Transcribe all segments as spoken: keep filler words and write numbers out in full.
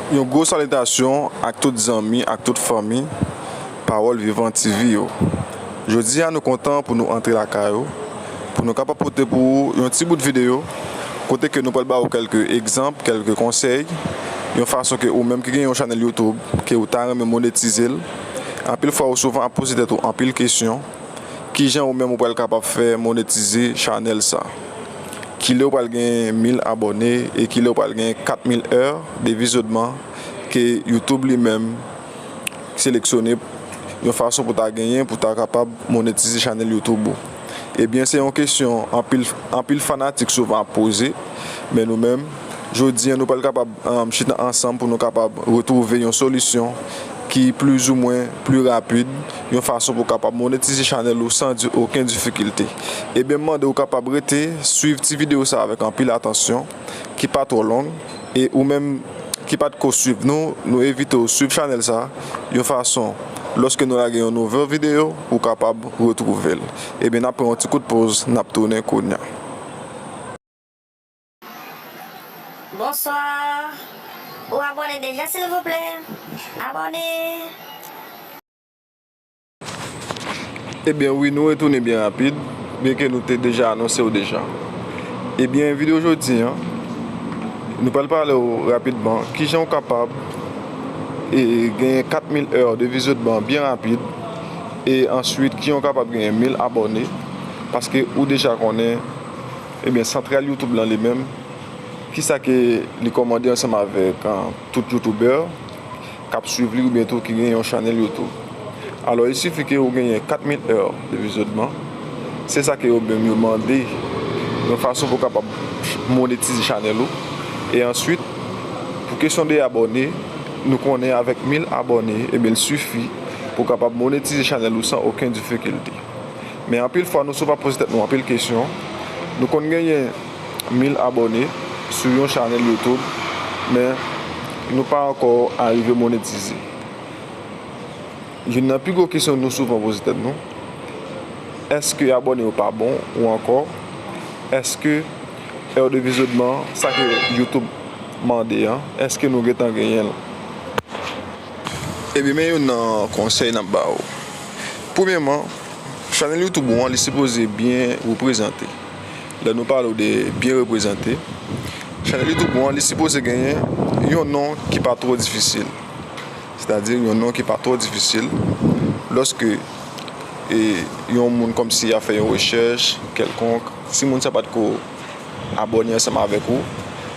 Yon gwo salitasyon ak tout zanmi, ak tout fanmi Pawòl Vivan T V yo. Jodi a, nou kontan pou nou antre lakay ou, pou nou kapab pote pou ou yon ti bout videyo, kote ke nou pral ba ou kèlke egzanp, kèlke konsèy, yon fason ke ou menm ki gen yon chanèl YouTube, ke ou ta renmen monetize l. Anpil fwa, ou souvan ap poze tèt ou anpil kesyon. Kijan ou menm ou pral kapab fè monetize chanèl sa? Kilè ou pral gen mil abòne e kilè ou pral gen kat mil è de vizyonman ke YouTube li menm seleksyone yon fason pou ta genyen, pou ta kapab monetize chanèl YouTube ou? Ebyen, se yon kesyon anpil, anpil fanatik souvan ap poze, men nou menm, jodi a, nou pral kapab, um, chita ansanm pou nou kapab retwouve yon solisyon ki plizoumwen pli rapid, yon fason pou kapab monetize chanèl ou san di okenn difikilte. Ebyen, m mande ou kapab rete, swiv ti videyo sa avèk anpil atansyon, ki pa twò long, e ou menm ki pa t ko swiv nou, nou envite w swiv chanèl sa, yon fason, lòske nou lage yon nouvo videyo, ou kapab retwouve l. Ebyen, n ap pran yon ti kout poz, n ap tounen kounye a. Bonswa. Ou abòne deja, silvouplè? Abòne. Ebyen, wi, nou retounen byen rapid, byenke nou te deja anonse w deja. Ebyen, videyo jodi a, nou pral pale w rapidman kijan w kapab, e, genyen kat mil è de vizyonman byen rapid, e answit kijan w kapab genyen mil abòne, paske ou deja konnen, ebyen, santral YouTube lan li menm, kisa ke li kòmande ansanm avèk, ah, tout youtubè k ap swiv li oubyen tou ki gen yon chanèl YouTube. Alò, il suffit ke ou genyen kat mil è de vizyonman. Se sa ke yo menm yo mande, yon fason pou kapab monetize chanèl ou. E answit, pou kesyon de abòne, nou konnen avèk mil abòne, ebyen, l sifi pou kapab monetize chanèl ou san okenn difikilte. Men anpil fwa, nou souvan poze tèt nou anpil kesyon. Nou konn genyen mil abòne sou yon chanèl YouTube, men nou pa ankò arive monetize. Youn nan pi gwo kesyon nou souvan poze tèt nou, èske abòne yo pa bon ou ankò èske è de vizyonman, sa ke YouTube mande an, èske nou gentan genyen l? Ebyen, men youn nan konsèy n ap ba ou. Premyèman, chanèl YouTube ou an, li sipoze byen reprezante. Lè nou pale w de byen reprezante, chanèl YouTube ou an, li sipoze genyen yon non ki pa twò difisil. Sètadi, yon non ki pa twò difisil. Lòske, e, yon moun kòmsi ap fè yon rechèch kèlkonk, si moun sa pa t ko abòne ansanm avèk ou,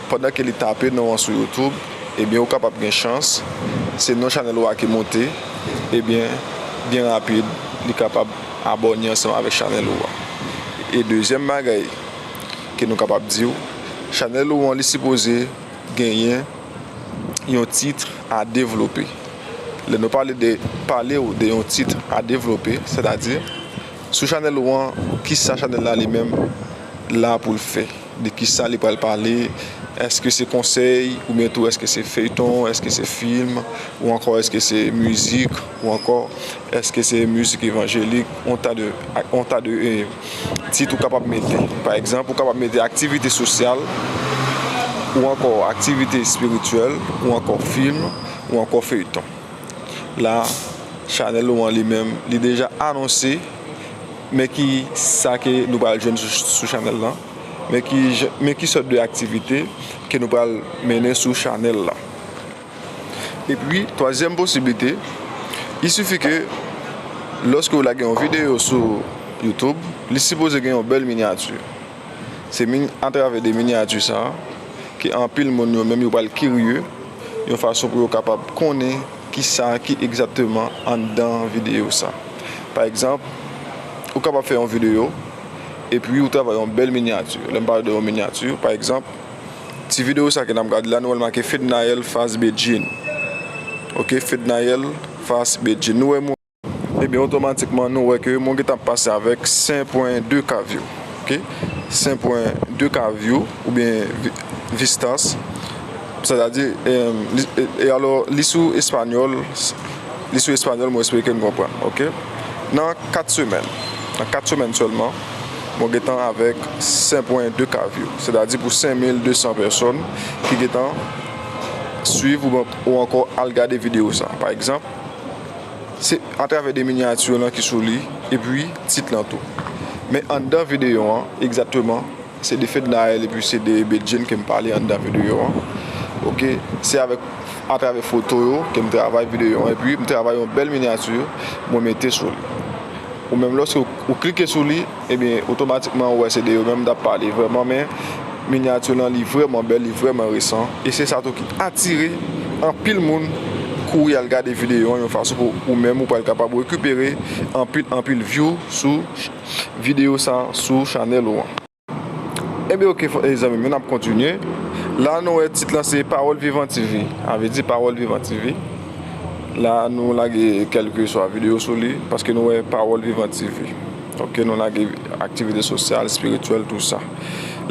pandan ke li tape non an sou YouTube, ebyen, ou kapab gen chans, se non chanèl ou a ki monte, ebyen, byen rapid, li kapab abòne ansanm avèk chanèl ou a. E dezyèm bagay ke nou kapab di w, chanèl ou an, li sipoze genyen yon tit a devlope. Lè nou pale de, pale w de yon tit a devlope, sètadi, sou chanèl ou an, kisa chanèl la li menm la pou l fè? De kisa li pral pale? Èske se konsèy, oubyen tou èske se feyton, èske se fim, ou ankò èske se mizik, ou ankò èske se mizik evanjelik, yon ta de, yon ta de, eh, tit ou kapab mete. Pa egzanp, ou kapab mete aktivite sosyal, ou ankò aktivite espirityèl, ou ankò fim, ou ankò feyton. La, chanèl ou an li menm, li deja anonse, men ki sa ke nou pral jwenn sou, sou chanèl lan, men ki jan, men ki sòt de aktivite ke nou pral mennen sou chanèl la. Epi, twazyèm posiblite, il suffit ke lòske w lage yon videyo sou YouTube, li sipoze gen yon bèl minyati. Se min-, atravè de minyati sa a ke anpil moun yo menm yo pral kirye, yon fason pou yo kapab konnen kisa ki egzakteman anndan videyo sa. Pa egzanp, ou kapab fè yon videyo, epi ou travay yon bèl minyati. Lè m pale de yon minyati, pa egzanp, ti videyo sa ke n ap gade la, nou wè l make Fednaelle face Bedjine. Ok, Fednaelle face Bedjine. Nou wè mwen, ebyen, otomatikman, nou wè ke mwen gentan ap pase avèk senk pwen de K view. Ok? Senk pwen de K view, oubyen vi-, vistas. Sètadi, em, li, e, e alò, li sou espanyòl, li sou espanyòl, mwen espere ke n konprann, ok? Nan kat semèn, nan kat semèn sèlman, mwen gentan avèk senk pwen de K view, sètadi pou senk mil de san pèsòn ki gentan swiv ou, ou ankò al gade videyo sa. Pa egzanp, se atravè de minyati lan ki sou li, epi tit lan tou. Men anndan videyo an, egzakteman, se de Fednaelle epi se de Bedjine ke m pale anndan videyo an. Oke, se avèk, atravè foto yo ke m travay videyo an, epi m travay yon bèl minyati, mwen mete sou li. Ou menm, lòske ou, ou klike sou li, ebyen, otomatikman, ou wè se de yo menm m t ap pale vrèman, men minyati lan, li vrèman bèl, li vrèman resan, e se sa tou ki atire anpil moun kouri al gade videyo an, yon fason pou ou menm, ou pral kapab rekipere anpil, anpil view sou videyo sa, sou chanèl ou an. Ebyen, oke, fò, e, zanmi m yo, n ap kontinye. La, nou wè tit lan se Pawòl Vivan T V. Sa vle di Pawòl Vivan T V. La, nou lage kèlkeswa videyo sou li, paske nou wè Pawòl Vivan T V. Oke, nou lage aktivite sosyal, espirityèl, tou sa.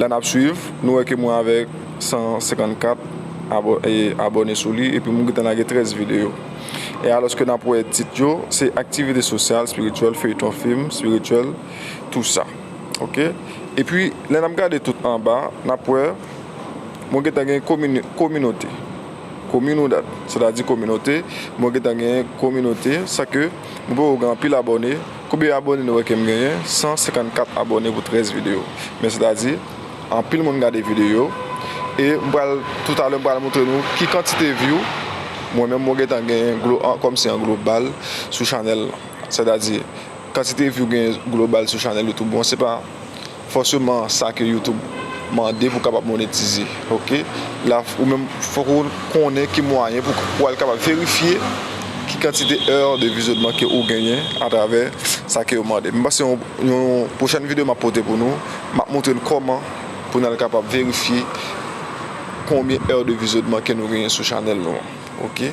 La, n ap swiv. Nou wè ke mwen avèk san senkannkat abo-, e, abòne sou li, epi mwen gentan lage trèz videyo. E alòske n ap wè tit yo, se aktivite sosyal, espirityèl, feyton, fim, espirityèl, tou sa. Oke? Epi, lè n ap gade tout anba, n ap wè, mwen gentan gen komini-, kominote. Kominidad, sètadi kominote, mwen gentan gen kominote, sa ke mwen poko gen anpil abòne. Konbyen abòne nou wè ke m genyen? San senkannkat abòne pou trèz videyo. Men sètadi, anpil moun gade videyo. E m pral, toutalè, m pral montre nou ki kantite view mwen menm mwen gentan genyen glo-, an, kòmsi an global sou chanèl lan. Sètadi, kantite view gen global sou chanèl YouTube ou an, se pa fòseman sa ke YouTube mande pou kapab monetize, oke? La, ou menm, fòk ou konnen ki mwayen pou, pou al kapab verifye ki kantite è de vizyonman ke ou genyen atravè sa ke yo mande. M panse yon, yon pwochèn videyo m ap pote pou nou, m ap montre n kòman pou n al kapab verifye konbyen è de vizyonman ke nou genyen sou chanèl nou an, oke?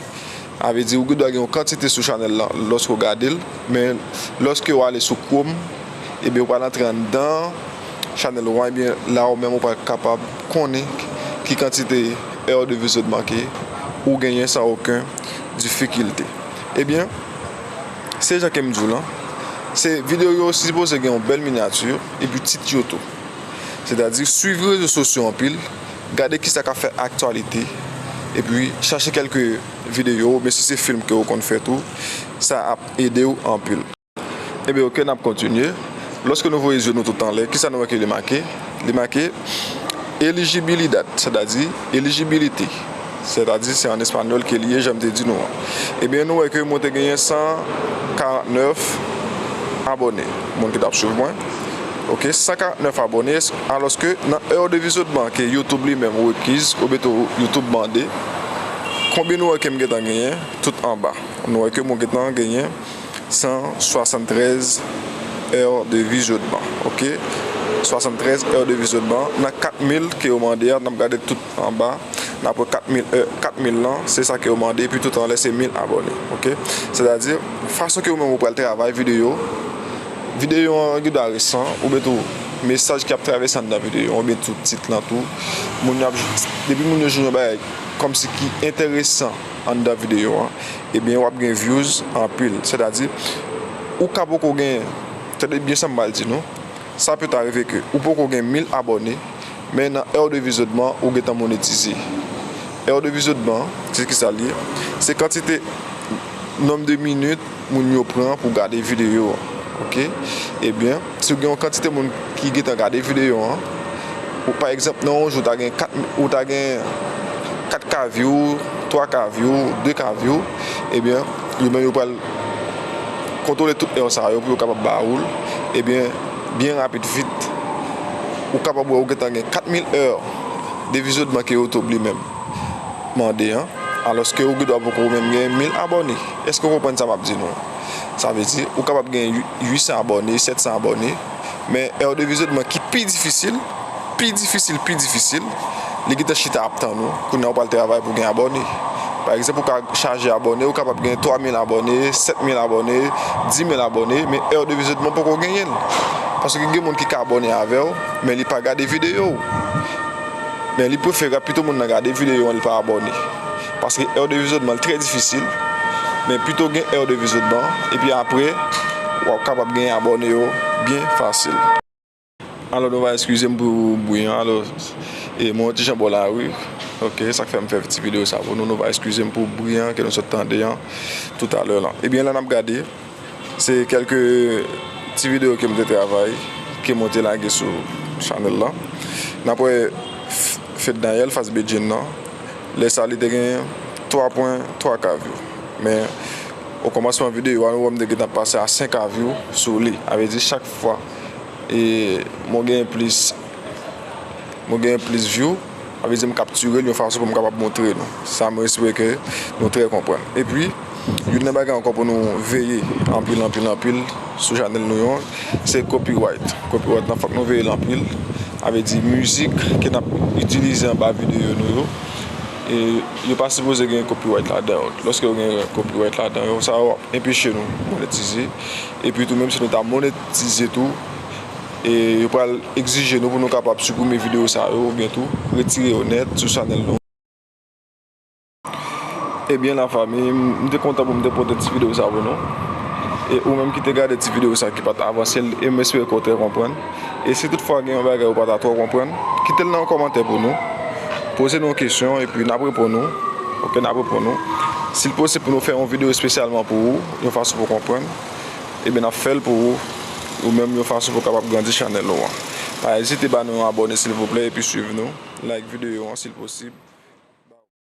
Sa vle di, ou gen dwa gen yon kantite sou chanèl lan lòske w gade l, men lòske w ale sou Chrome, ebyen, ou pral antre anndan chanèl ou an, ebyen, la ou menm ou pral kapab konnen ki kantite è de vizyonman ke ou genyen san okenn difikilte. Ebyen, se jan ke m di w lan, se videyo yo sipoze gen yon bèl minyati, epi tit yo tou. Sètadi, swiv rezo sosyo anpil, gade kisa k ap fè aktyalite, epi chache kèlke videyo, oubyen si se fim ke ou konn fè tou, sa ap ede w anpil. Ebyen, oke, n ap kontinye. Lòske nou voye zye nou tout anlè, kisa nou wè ke li make? Li make eligibilidad, sètadi elijibilite. Sètadi, se an espanyòl ke li ye, jan m te di nou an. Ebyen, nou wè ke mwen te genyen san karannèf abòne, moun ki t ap swiv mwen. Oke, san karannèf abòne, alòske nan è de vizyonman ke YouTube li menm rekiz, oubyen tou YouTube mande, konbyen nou wè ke m gentan genyen tout anba? Nou wè ke mwen gentan genyen san swasanntrèz è de vizyonman, oke? Swasanntrèz è de vizyonman. Nan kat mil ke yo mande a, n ap gade tout anba, n ap wè kat mil è, kat mil lan, se sa ke yo mande, epi tout anlè se mil abòne, oke? Sètadi, fason ke ou menm ou pral travay videyo, videyo an gen dwa resan, oubyen tou mesaj ki ap travèse anndan videyo an, oubyen tou tit lan tou, moun yo ap, depi moun yo jwenn yon bagay kòmsi ki enteresan anndan videyo an, ebyen, w ap gen views anpil. Sètadi, ou ka poko gen, tande byen sa m pral di nou, sa pito arive ke ou poko gen mil abòne, men nan è de vizyonman, ou gentan monetize. È de vizyonman, se kisa l ye? Se kantite, nonb de minit moun yo pran pou gade videyo an. Oke? Ebyen, si w gen yon kantite moun ki gentan gade videyo an, ou, pa egzanp, nan yon jou, ou ta gen kat, ou ta gen kat ka view, twa ka view, de ka view, ebyen, yo menm yo pral kontwole tout è sa yo pou yo kapab ba ou l. Ebyen, byen rapid, vit, ou kapab wè ou gentan gen kat mil è de vizyonman ke YouTube li menm mande an, alòske ou gen dwa poko menm gen mil abòne. Èske w konprann sa m ap di nou an? Sa vle di, ou kapab gen uit san abòne, sèt san abòne, men è de vizyonman ki pi difisil, pi difisil, pi difisil, li gentan chita ap tann ou. Kounye a, ou pral travay pou gen abòne. Pa egzanp, ou ka chaje abòne, ou kapab gen twa mil abòne, sèt mil abòne, di mil abòne, men è de vizyonman poko genyen l. Paske gen moun ki ka abòne avè w, men li pa gade videyo w. Men li preferab pito moun nan gade videyo an, li pa abòne. Paske è de vizyonman l trè difisil, men pito gen è de vizyonman, epi apre, w ap kapab gen abòne yo byen fasil. Alò, nou va eskize m pou bri an, alò, e mwen yon ti jan bò lari. Ok, sa k fè m fè ti videyo sa pou nou. Nou va eskize m pou bri an ke nou sot tande an toutalè lan. Ebyen, la n ap gade, se kèlke ti videyo ke m te travay, ke mwen te lage sou chanèl lan. N ap wè F-, Fednaelle Fas Bedjine nan. Lè sa, li te gen twa pwen twa K view. Men, o kòmansman videyo a, nou wè m te gentan pase a senk K view sou li. A vle di, chak fwa, e, mwen gen plis, mwen gen plis view, sa vle di m kaptire l yon fason pou m kapab montre nou. Sa, mwen espere ke nou trè konprann. Epi, youn nan bagay ankò pou nou veye anpil, anpil, anpil sou chanèl nou yo, se copyright. Copyright lan, fòk nou veye l anpil. Sa vle di mizik ke n ap itilize anba videyo nou yo, e yo pa sipoze gen copyright ladan yo. Lòske yo gen copyright ladan yo, sa yo ap enpeche nou monetize. Epi tou, menm si nou ta monetize tou, e yo pral egzije nou pou nou kapab siprime videyo sa yo, oubyen tou retire yo nèt sou chanèl nou. Ebyen, lafanmi, m te kontan pou m te pote ti videyo sa pou nou. E ou menm ki te gade ti videyo sa ki pa t avanse l, e m espere ke w te konprann. E si toutfwa gen yon bagay ou pa ta twò konprann, kite l nan yon kòmantè pou nou. Poze nou yon kesyon, epi n ap reponn ou. Ok, n ap reponn ou. Si l posib pou nou fè yon videyo espesyalman pou ou, yon fason pou w konprann, ebyen, n ap fè l pou ou, ou menm yon fason pou w kapab grandi chanèl ou an. Pa ezite ba nou yon abòne, silvouplè, epi swiv nou. Like videyo an, si l posib.